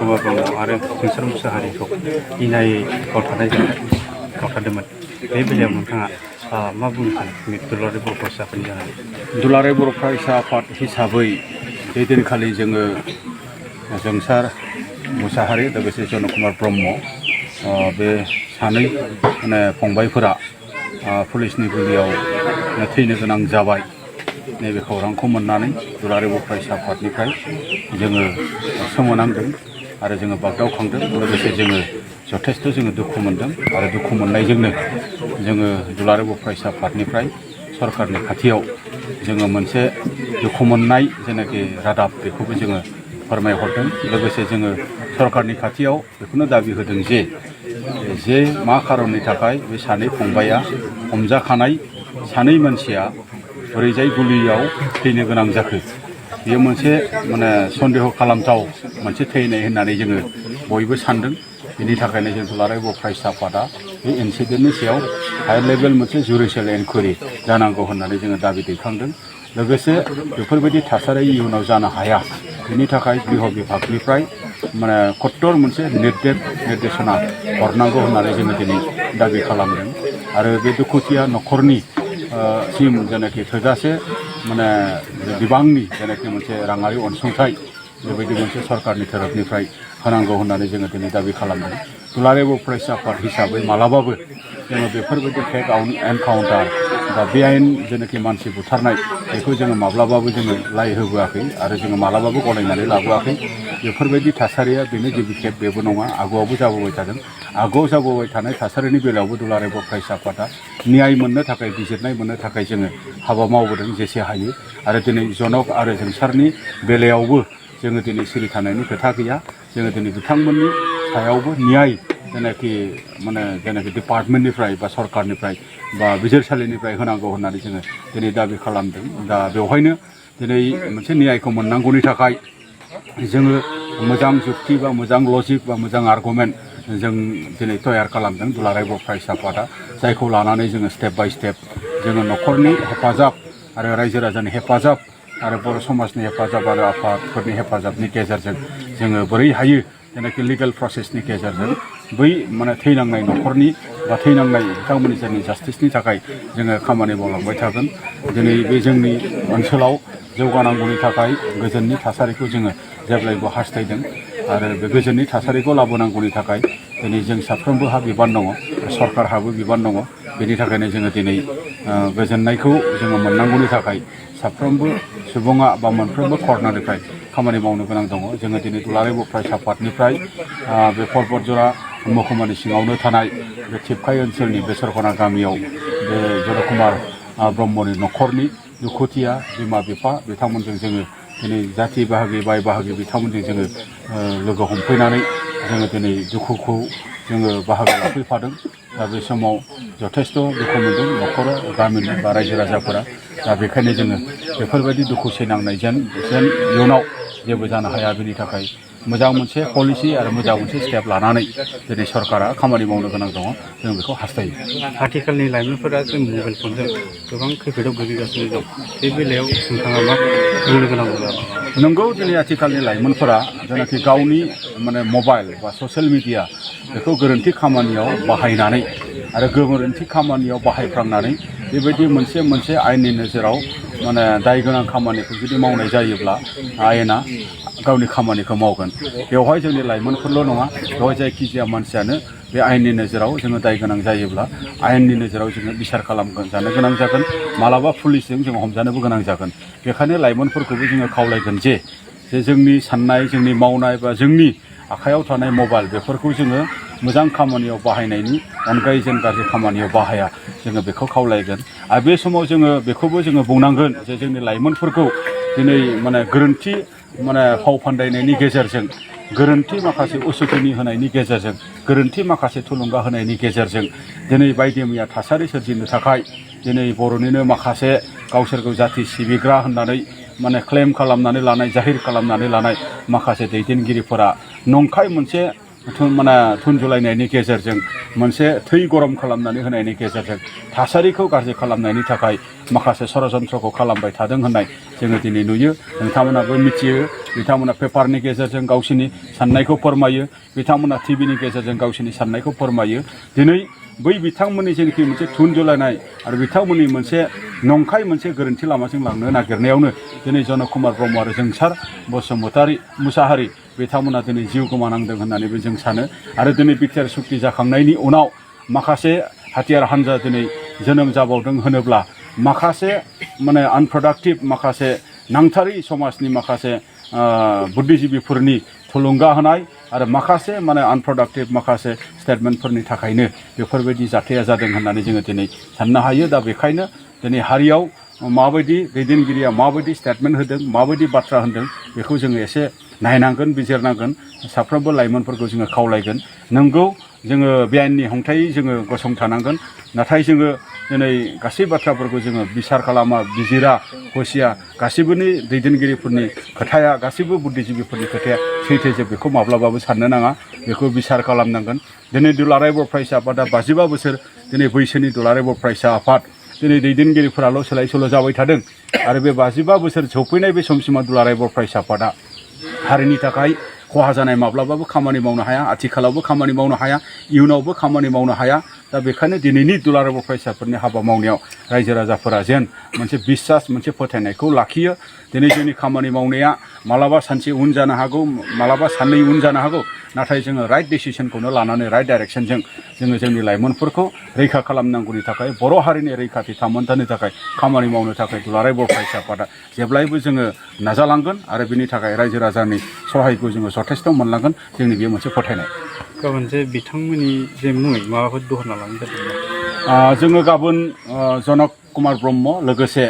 कुमार ब्रह्म आरो जोंसार मुसाहारिखौ इनायै गावथारदोंमोन। बे बेलायाव नोंथाङा मा बुंनो सानो दुलाराय बर' फरायसा आफादनि जानानै? दुलाराय बर' फरायसा आफाद हिसाबै बे दिनखालि जोङो जोंसार मुसाहारि लोगोसे जन कुमार ब्रह्म बे सानै माने फंबायफोरा पुलिसनि गुलियाव थैनो गोनां जाबाय। नैबे खौरांखौ मोननानै दुलाराय बर' फरायसा आफादनिफ्राय जोङो सोमोनांदों आरो जोङो बागदावखांदों। लोगोसे जोङो जथेस्थ' जोङो दुखु मोनदों आरो दुखु मोननायजोंनो जोङो दुलाराय बर' फरायसा आफादनिफ्राय सरकारनि खाथियाव जोङो मोनसे दुखु मोननाय जेनाखि रादाब बेखौबो जोङो फोरमायहरदों। लोगोसे जोङो सरकारनि खाथियाव बेखौनो दाबि होदों जे मा खारननि थाखाय बे सानै फंबाया हमजाखानाय सानै मानसिया ओरैजाय गुलियाव थैनो गोनां जाखो। बेयो मोनसे माने सन्देह खालामथाव मोनसे थैनाय होननानै जोङो बयबो सानदों। बेनि थाखायनो जों दुलाराय बर' फरायसा आफादा बे इन्सिडेन्टनि सायाव हायार लेभेल मोनसे जुडिसियेल इनकुवारि जानांगौ होननानै जोङो दाबि दैखांदों। लोगोसे बेफोरबायदि थासारि इयुनाव जानो हाया बेनि थाखाय गृह बिभागनिफ्राय माने कट्टर मोनसे निर्देशना हरनांगौ होननानै जोङो दिनै दाबि खालामदों। आरो बे दुखुथिया न'खरनि सिम जेनाखि थोजासे माने बिबांनि जेनाखि मोनसे राङारि अनसुंथाइ बेबायदि मोनसे सरकारनि तरफनिफ्राय होनांगौ होननानै जोङो दिनै दाबि खालामदों। दुलाराय बर' फरायसा आफाद हिसाबै मालाबाबो जोङो बेफोरबायदि फेक एनकाउन्टार बा बेआइन जेनाखि मानसि बुथारनाय बेखौ जोङो माब्लाबाबो जोङो लाय होबोआखै आरो जोङो मालाबाबो गनायनानै लाबोआखै। बेफोरबायदि थासारिया बेनो गिबि खेब बेबो नङा, आगुआवबो जाबोबाय थादों। आगुआव जाबोबाय थानाय थासारिनि बेलायावबो दुलाराय बर' फरायसा आफादा न्याय मोननो थाखाय बिजिरनाय मोननो थाखाय जोङो हाबा मावबोदों जेसे हायो। आरो दिनै जनक आरो जोंसारनि बेलायावबो जोङो दिनै सिरि थानायनि खोथा गैया। जोङो दिनै बिथांमोननि सायावबो न्याय जेनाखि डिपार्टमेन्टनिफ्राय बा सरकारनिफ्राय बा बिजिरसालिनिफ्राय होनांगौ होननानै जोङो दिनै दाबि खालामदों। दा बेवहायनो दिनै मोनसे न्यायखौ मोननांगौनि थाखाय जोङो मोजां जुक्ति बा मोजां लजिक बा मोजां आर्गुमेन्ट जों दिनै तयार खालामदों दुलाराय बर' फरायसा आफादा, जायखौ लानानै जोङो स्टेप बाय स्टेप जोङो न'खरनि हेफाजाब आरो रायजो राजानि हेफाजाब आरो बर' समाजनि हेफाजाब आरो आफादफोरनि हेफाजाबनि गेजेरजों जोङो बोरै हायो जेनाखि लिगेल प्रसेसनि गेजेरजों बै माने थैनांनाय न'खरनि बा थैनांनाय बिथांमोननि जोंनि जास्टिसनि थाखाय जोङो खामानि मावलांबाय थागोन। दिनै बे जोंनि ओनसोलाव जौगानांगौनि थाखाय गोजोननि थासारिखौ जोङो जेब्लायबो हास्थायदों आरो बे गोजोननि थासारिखौ लाबोनांगौनि थाखाय दिनै जों साफ्रोमबोहा बिबान दङ, सरकारहाबो बिबान दङ। बेनि थाखायनो जोङो दिनै गोजोननायखौ जोङो मोननांगौनि थाखाय साफ्रोमबो सुबुङा बा मोनफ्रोमबो कर्नारनिफ्राय खामानि मावनो गोनां दङ। जोङो दिनै दुलाराय बर' फरायसा आफादनिफ्राय बे पर्बतजरा महकुमानि सिङावनो थानाय बे थिपखाय ओनसोलनि बेसरखना गामियाव बे जन कुमार ब्रह्मनि न'खरनि दुखुथिया बिमा बिफा बिथांमोनजों जोङो दिनै जाथि बाहागि बाय बाहागि बिथांमोनजों जोङो लोगो हमफैनानै जोङो दिनै दुखुखौ जोङो बाहागो लाफैफादों। दा बे समाव जथेस्थ' दुखु मोनदों न'खरा गामिनि बा रायजो राजाफोरा। दा बेखायनो जोङो बेफोरबायदि दुखु सैनांनाय जेन इयुनाव जेबो जानो हाया बेनि थाखाय मोजां मोनसे पलिसि आरो मोजां मोनसे स्टेप लानानै दिनै सरकारा खामानि मावनो गोनां दङ, जों बेखौ हास्थायो। आथिखालनि लाइमोनफोरा जों मबाइल फनजों गोबां खैफोदाव गोग्लैगासिनो दं। बे बेलायाव नोंथाङा मा बुंनो गोनां दं? नंगौ, दिनै आथिखालनि लाइमोनफोरा जेनाखि गावनि माने मबाइल बा ससियेल मिडिया बेखौ गोरोन्थि खामानियाव बाहायनानै आरो गोरोन्थि खामानियाव बाहायफ्रांनानै बेबायदि मोनसे आयेननि नोजोराव माने दाय गोनां खामानिखौ जुदि मावनाय जायोब्ला आयेना गावनि खामानिखौ मावगोन। बेवहाय जोंनि लाइमोनफोरल' नङा, बेवहाय जायखिजाया मानसियानो बे आयेननि नोजोराव जोङो दाय गोनां जायोब्ला आयेननि नोजोराव जोङो बिसार जानो गोनां जागोन। मालाबा पुलिसजों जों हमजानोबो गोनां जागोन। बेखायनो लाइमोनफोरखौबो जोङो खावलायगोन जे जोंनि साननाय, जोंनि मावनाय बा जोंनि आखायाव थानाय मबाइल बेफोरखौ जोङो मोजां खामानियाव बाहायनायनि अनगायै जों गाज्रि खामानियाव बाहाया, जोङो बेखौ खावलायगोन। आरो बे समाव जोङो बेखौबो जोङो बुंनांगोन जे जोंनि लाइमोनफोरखौ दिनै माने गोरोन्थि फाव फान्दायनायनि गेजेरजों, गोरोन्थि माखासे उसुखुनि होनायनि गेजेरजों, गोरोन्थि माखासे थुलुंगा होनायनि गेजेरजों दिनै बायदि मैया थासारि सोरजिनो थाखाय दिनै बर'निनो माखासे गावसोरखौ जाथि सिबिग्रा होननानै माने क्लेम खालामनानै लानाय, जाहिर खालामनानै लानाय माखासे दैदेनगिरिफोरा नंखाय मोनसे थुन जुलायनायनि गेजेरजों मोनसे थै गरम खालामनानै होनायनि गेजेरजों थासारिखौ गाज्रि खालामनायनि थाखाय माखासे षड़यन्त्रखौ खालामबाय थादों होननाय जोङो दिनै नुयो। नोंथांमोनाबो मिथियो, बिथांमोना पेपारनि गेजेरजों गावसिनि साननायखौ फोरमायो, बिथांमोना टिभिनि गेजेरजों गावसिनि साननायखौ फोरमायो। दिनै बै बिथांमोननि जेनाखि मोनसे थुन जुलायनाय आरो बिथांमोननि मोनसे नंखाय मोनसे गोरोन्थि लामाजों लांनो नागिरनायावनो दिनै जनक कुमार ब्रह्म आरो जोंसार मुसाहारि बिथांमोना दिनै जिउ गोमानांदों होननानैबो जों सानो। आरो दिनै बिटिआर सुक्ति जाखांनायनि उनाव माखासे हाथियार हान्जा दिनै जोनोम जाबावदों होनोब्ला माखासे आनप्रडाक्टिभ माखासे नांथारै समाजनि माखासे बुद्धिजीबिफोरनि थुलुंगा होनाय आरो माखासे आनप्रडाक्टिभ माखासे स्टेटमेन्टफोरनि थाखायनो बेफोरबायदि जाथाया जादों होननानै जोङो दिनै साननो हायो। दा बेखायनो दिनै हारियाव माबायदि दैदेनगिरिया माबायदि स्टेटमेन्ट होदों, माबायदि बाथ्रा होनदों, बेखौ जोङो एसे नायनांगोन, बिजिरनांगोन। साफ्रोमबो लाइमोनफोरखौ जोङो खावलायगोन, नंगौ जोङो बेआइननि हेंथायै जोङो गसंथानांगोन, नाथाय जोङो दिनै गासै बाथ्राफोरखौ जोङो बिसार खालामा, बिजिरा, हसिया, गासैबोनि दैदेनगिरिफोरनि खोथाया, गासैबो बुद्धिजीबिफोरनि खोथाया सैथो जोब बेखौ माब्लाबाबो साननो नाङा, बेखौ बिसार खालामनांगोन। दिनै दुलाराय बर' फरायसा आफादा 55 बोसोर दिनै बैसोनि दुलाराय बर' फरायसा आफाद, दिनै दैदेनगिरिफोराल' सोलाय सोल' जाबाय थादों आरो बे 55 बोसोर सौफैनाय बे समसिमा दुलाराय बर' फरायसा आफादा हारिनि थाखाय खहा जानाय माब्लाबाबो खामानि मावनो हाया, आथिखालावबो खामानि मावनो हाया, इयुनावबो खामानि मावनो हाया। दा बेखायनो दिनैनि दुलाराय बर' फरायसाफोरनि हाबा मावनायाव रायजो राजाफोरा जेन मोनसे बिश्वास, मोनसे फोथायनायखौ लाखियो। दिनै जोंनि खामानि मावनाया मालाबा सानसे उन जानो हागौ, मालाबा साननै उन जानो हागौ, नाथाय जोङो राइट डिसिसनखौनो लानानै राइट डाइरेक्सनजों जोङो जोंनि लाइमोनफोरखौ रैखा खालामनांगौनि थाखाय, बर' हारिनि रैखाथि थामोन्थानि थाखाय खामानि मावनो थाखाय दुलाराय बर' फरायसा आफादा जेब्लायबो जोङो नाजालांगोन आरो बिनि थाखाय रायजो राजानि सहायखौ जोङो जथेस्थ' मोनलांगोन। जोंनि बे मोनसे फोथायनाय। गाबोन जे बिथांमोननि जे मुङै माबाफोर दहरना लानाय जादों जोङो गाबोन जनक कुमार ब्रह्म लोगोसे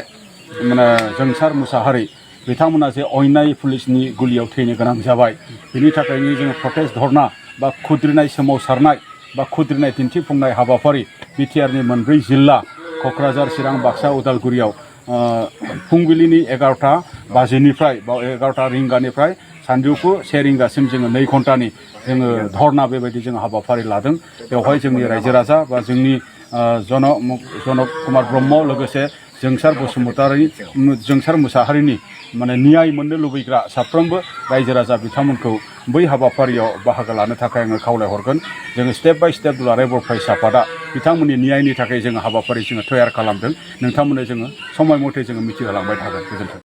जोंसार मुसाहारि बिथांमोना जे अन्याय पुलिसनि गुलियाव थैनो गोनां जाबाय, बिनि थाखायनो जोङो प्रटेस्ट धरना बा खुद्रिनाय सोमावसारनाय बा खुद्रिनाय दिन्थिफुंनाय हाबाफारि बिटिआरनि मोनब्रै जिल्ला क'क्राझार, चिरां, बाक्सा, उदालगुरियाव फुंबिलिनि 11टा बाजिनिफ्राय बा 11टा रिंगानिफ्राय सानजौफु 1 रिंगासिम जोङो 2 घन्टानि जोङो धरना बेबायदि जोङो हाबाफारि लादों। बेवहाय जोंनि रायजो राजा बा जोंनि जनक कुमार ब्रह्म लोगोसे जोंसार मुसाहारिनि न्याय मोननो लुबैग्रा साफ्रोमबो रायजो राजा बिथांमोनखौ बै हाबाफारियाव बाहागो लानो थाखाय आङो खावलायहरगोन। जोङो स्टेप बाय स्टेप दुलाराय बर' फरायसा आफादा बिथांमोननि न्यायनि थाखाय जोङो हाबाफारि जोङो तयार खालामदों। नोंथांमोननो जोङो समय मथे जोङो मिथिहोलांबाय थागोन। गोजोन्थों।